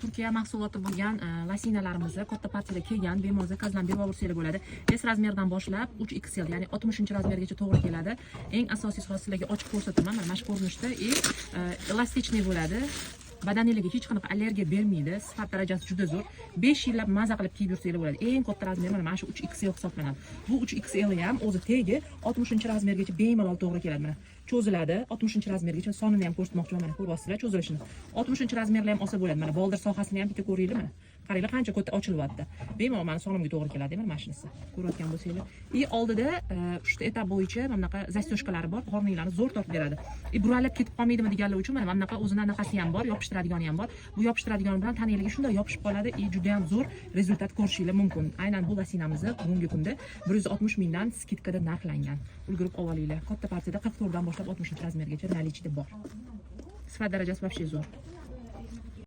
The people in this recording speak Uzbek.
Turkiya mahsuloti bo'lgan losinalarimizni katta partiyada kelgan, bemalol zakazdan berib olsanglar bo'ladi. S razmerdan boshlab 3XL, ya'ni 60 razmergacha to'g'ri keladi. Eng asosiysi, hozir sizlarga ochiq ko'rsataman. Mana shu ko'rinishda и эластичный bo'ladi. Badaninglarga hech qanaqa allergiya bermaydi. Sifat darajasi juda zo'r. 5 yillab maza qilib kiyib yursanglar bo'ladi. Eng katta razmer mana shu 3XL hisoblanadi. Bu 3XL ham o'zi tegi 60 razmergacha bemalol to'g'ri keladi. Mana cho'ziladi. 60 razmergacha sonini ham ko'rsatmoqchiman. Mana ko'ryapsizlar cho'zilishini. 60 razmerlar ham olsa bo'ladi. Mana boldir sohasini ham bitta ko'ringlar mana. Qaranglar, qancha katta ochilyapti. Bemalol mani sonimga to'g'ri keladi mana shunisi. Ko'rayotgan bo'lsanglar. И oldida uchta etap bo'yicha mana bunaqa застёжка lari bor. Qorninglarni zo'r tortib beradi. И buralib ketib qolmaydimi deganlar uchun mana bunaqa o'zini anaqasi ham bor, yopishtiradigan ham bor. Bu yopishtiradigan bilan tananglarga shunday yopishib qoladi и juda ham zo'r результат ko'rishinglar mumkin. Aynan bu losinamizni bugungi kunda 160 mingdan скидка da narxlangan. Ulgurib olinglar. Katta partiyada 44 dan boshlab 60 razmergacha наличие da bor. Sifat darajasi вообще zo'r.